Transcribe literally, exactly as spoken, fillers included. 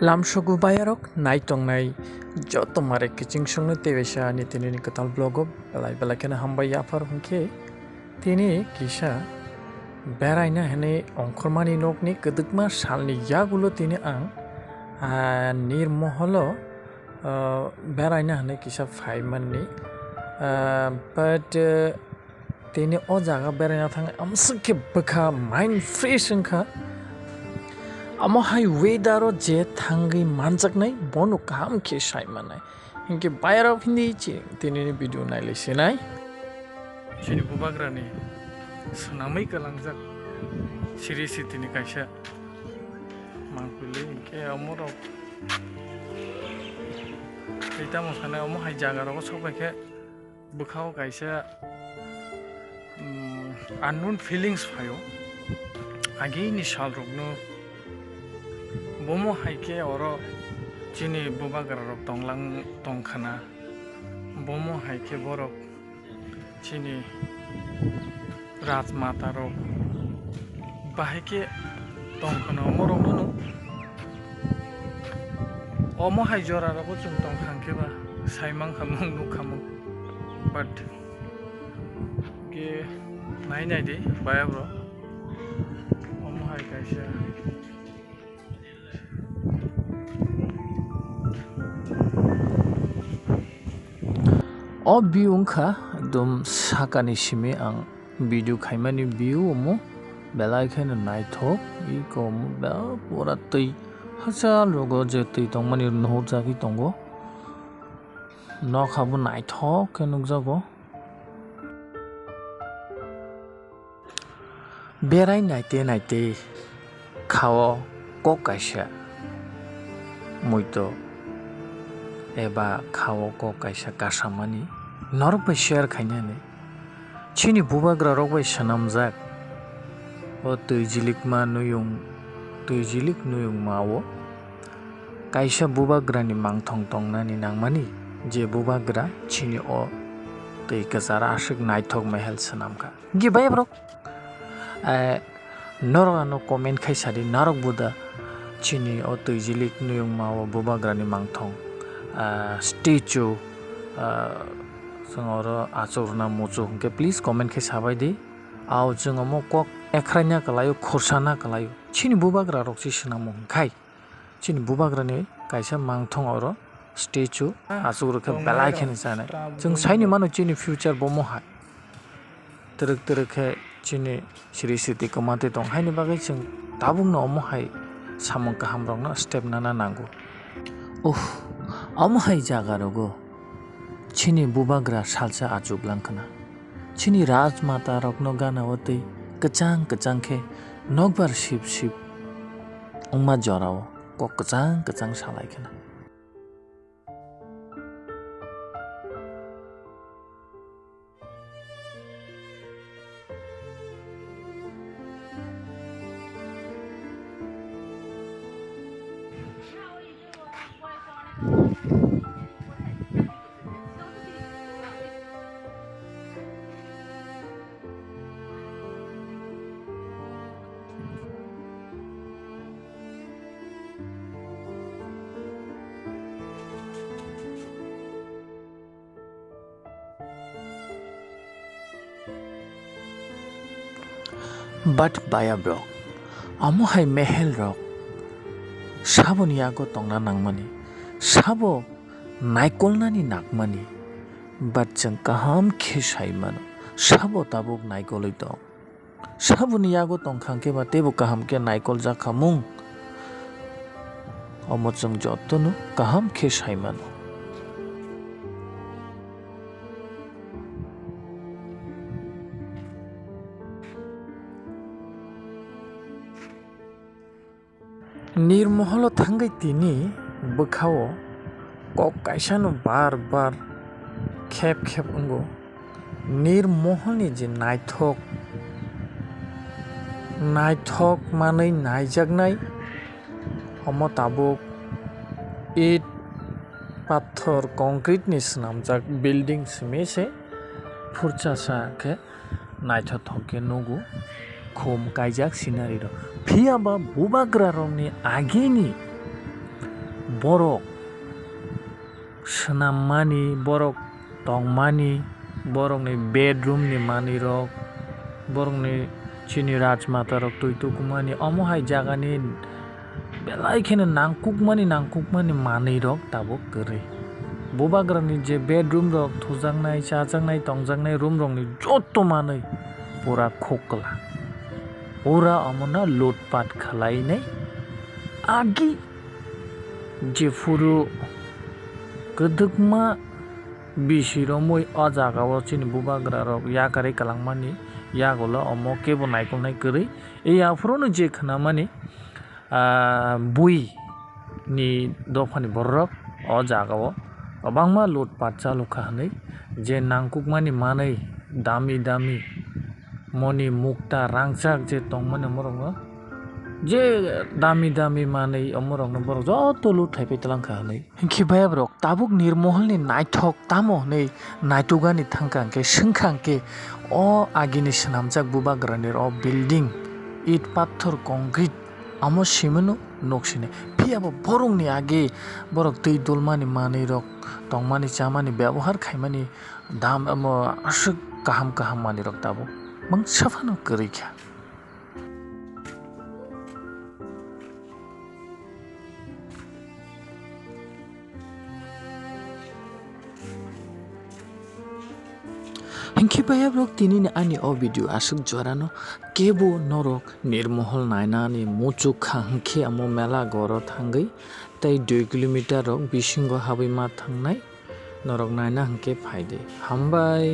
Lamsogo bayarok nai tongnai joto mare kiching songno tei waisa ani tinini kwtal vlogo belai belai kheno hambai yaphar hwnkhe tini kisa beraina hwnwi ongkhormani nokni kwdwkma salni yagulo tini ang, ah, nirmoholo, ah, beraina hwnwi kisa phaimanni, ah, but, ah, Tini o jaga beraina thang amswk khe bwkha mind fresh wngkha. Amo hai weather o je thangwi manjaknai bono kaham khe sai manai. Hinkhe bayarok hindi chi tinini video nailai sinai. Chini bubagrani swnamwi kalangjak siri sitini kaisa mangpili hinkhe omorok tei tamo sanai omo hai jaga rogo sokbaikhe. Bwkhao kaisa, mm, unknown feelings phaio. Agini salrokno bomo hai khe oro chini bubagrarok tonglang tongkhana. Bomo hai khe borok chini rajmatarok bahai khe tongkhana omorokno. Omo hai jora rogo chwng tongkha hwnkhe ba sai mankha mung nukha mung, but ke nai nai di baya bro. Omo hai kaisa. O view wngkha ekdom sakani simi ang video khaimani view omo belai kheno naithok iko omo pura twi hachal rogo je twi tongmani nuhurjagwi tongo. Nokha bo naithok khe nukjago. Berai naite naite khao kok kaisa muito eba khao kok kaisa kasamani norok bai share khainani. Chini bubagra rok bai swnamjak o twi jilikma nuyung, twi jilik nuyungma o kaisa bubagrani mangthong tongnani nangmani, je bubagra chini o twi kwcharo aswk naithok mehel swnamkha. Hinkhe bai borok, eh, norok ano comment khai sadi, narok bo da chini o twi jilik nuyungma o bubagrani mangthong, ah, statue, ah, chwng oro achuk rwna muchuk hinkhe please comment khai sabai di. Ao chwng omo kok ekhraina kwlaio, khursana kwlaio. Chini bubagra rok se swnamo hwnkhai. Chini bubagrani kaisa mangthong oro statue achuk rwkhe belai kheno chanai. Chwng saini mano chini future bomo hai. Twrwk twrwk khe chini siri siti kwmatwi tong haini bagwi chwng tabukno omo hai samung kaham rokno step nana nango. Uff, omo hai jaga rogo chini bubagra salsa achuk langkhna. Chini rajmata rokno gana o twi kwchang kwchang khe nokbar sip sip wngma jorao kok kwchang kwchang salai khna. But baya bro, amo hai mehel rok saboni yago tongna nangmani, sabo naikolnani nangmani, but chwng kaham khe sai mano, sabo tabuk naikolwi tong. Saboni yago tongkha hwnkhe ba teibo kaham khe naikoljak kha mung. Omo chwng jotono kaham khe sai mano. Nirmoholo thangwi tini bwkhao kok kaisano bar bar khep khep wngo. Nirmoholni je naithok, naithok manwi naijaknai, omo tabuk it, pathor, concrete ni swnamjak building simi se phurchasa khe. Naithothok khe nugo khum kaijak scenery rok. Phiya ba bubagra rokni agini Borok swnammani, borok tongmani, borokni bedroom ni manwirok, borokni chini rajmata rok twi tukumani, omo hai jagani belai kheno nangkukmani, nangkukmani manwirok tabuk kwrwi. Bubagrani je bedroom rok thujaknai, chajaknai, tongjaknai room rokni joto manwi pura khokla. Pura omono lutpat khwlainai agi jephuru kwdwkma bisi romwi o jagao chini bubagrarok yakarwi kwlangmani yagulo omo kebo naikolnai kwrwi. E yaphurono je khwnamani, ah, bui ni dophani bororok o jagao kwbangma lutpat chalukha hwnwi, je nangkukmani manwi dami dami moni mukta rangchak je tongmani omorokno, je dami dami manwi omorokno borok joto lut thaipai twlangkha hwnwi. Hinkhe bayabrok tabuk Nirmoholni naithok tamo hwnwi naitugani thangkha hinkhe swngkha hinkhe o agini swnamjak bubagrani o building it pathor concrete amo simino nuksinai. Phiya bo borokni age borok twi dulmani manwirok tongmani chamani byabohar khaimani dam amo aswk kaham kaham manwirok tabuk mangsa phano kwrwi kha. Hinkhe bayabrok tinini ani o video aswk jorano kebo norok Nirmohol nainani muchuk kha hinkhe amo mela goro thangwi tei dui kilometer rok bisingo habwi ma thangnai norok naina hinkhe phaidi. Hambai.